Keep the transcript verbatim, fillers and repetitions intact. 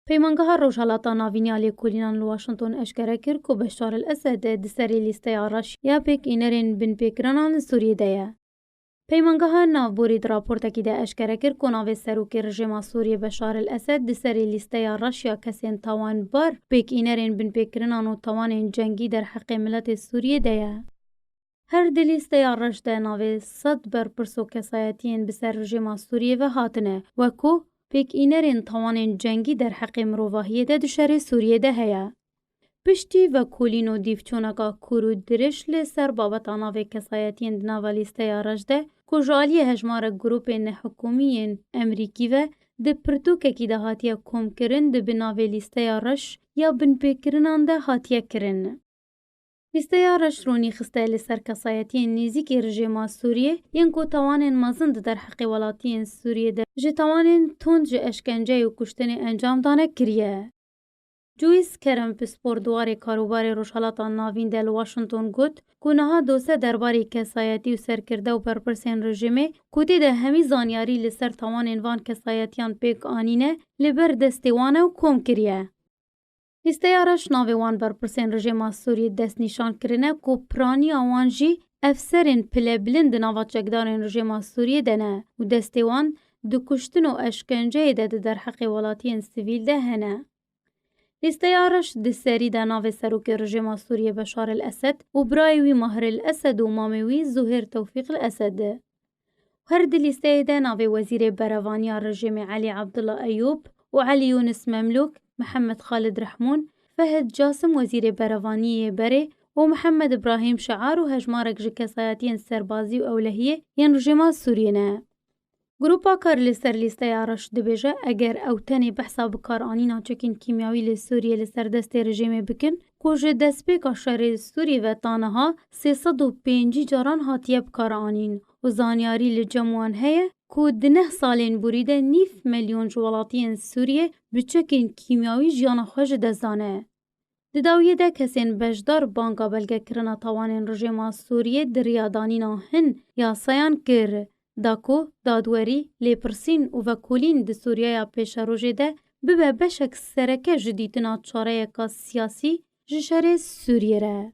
Peymangeha Rojhelata Navîn ya Lêkolînan li Washington eşkere kir ku Beşar el Esed di serê lîsteya reş ya pêkînerên binpêkirinan li Sûriyê de ye. Peymangeha Navborî di raportekî de eşkere kir ku navê serokê rejêma Sûriyê Beşar el Esed di serê lîsteya reş ya kesên tawanbar pêkînerên binpêkirinan û tawanên cengî derheqê miletê Sûriyê de ye. Her di lîsteya reş de navê sed berpirs û kesayetiyên bi ser rejêma Sûriyê ve hatine, wek ku pêkînerên tawanên cengî derheqê mirovahiyê de di şerê Sûriyê de heye. Piştî vekolîn û dîvçûneka kûr û dirêj li ser babeta navê kesayetiyên di nava lîsteya reş de, ku ji aliyê hejmarek grûpên nehikûmî yên Emerîkî ve di pirtûkekî de hatiye komkirin, di bi navê lîsteya reş ya binpêkirinan de hatiye kirin. Lîsteya reş rûnî xiste li ser kesayetiyên nêzîkî rejêma Sûriyê yên ku tawanên mezin di derheqê welatiyên Sûriyê de ji tawanên tund ji eşkenceyê û kuştinê encam dane kiriye. Joyce Kerem, pispor di warê karûbarê Rojhelata Navîn de li Washington got ku niha dose derbarê kesayetî û serkirde û berpirsên rejîmê ku tê de hemî zanyarî li ser tawanên van kesayetiyan pêk anîne, li ber destê wan e û kom kiriye. Lîsteya reş navê wan berpirsên rejêma Sûriyê destnîşan kirine ku piraniya wan jî efserên pilebilind di nava çekdarên rejêma Sûriyê de ne û destê wan di kuştin û eşkenceyê de di derheqê welatiyên sivîl de hene. Lîsteya reş di serî de navê serokê rejêma Sûriyê Beşar el Esed û birayê wî Mahr el Esed û mamê wî Zuhêr Tewfîq el Esed. Her di lîsteyê de navê Wezîrê Berevaniya rejîmê Elî Abdullah Eyûb û Elî Yûnis Memlûk, Mihemed Xalid Rehmûn, Fehd Casim Wezîrê Berevaniyê yê berê û Mihemed Ibrahîm Şiar û hejmarek ji kesayetiyên serbazî û ewlehiyê yên rejîma Sûriyê ne. Grûpa kar li ser lîsteya reş dibêje, eger ew tenê behsa bikaranîna çekên kîmyawî li Sûriyê li ser destê rejîmê bikin, ku ji destpêka şerê Sûriyê ve ta niha sê sed û pêncî caran hatiye bikaranîn û zanyarî li cem wan heye ku di neh salên borî de nîv milyon ji welatiyên Sûriyê bi çekên kîmyawî jiyana xwe ji dest dane. Di dawiyê de kesên beşdar banga belgekirina tawanên rejêma Sûriyê di riya danîna hin yasayan kir, da ku dadwerî, lêpirsîn û vekolîn di Sûriyeya pêşerojê de bibe beşek sereke ji dîtina çareyeka siyasî ji şerê Sûriyê re.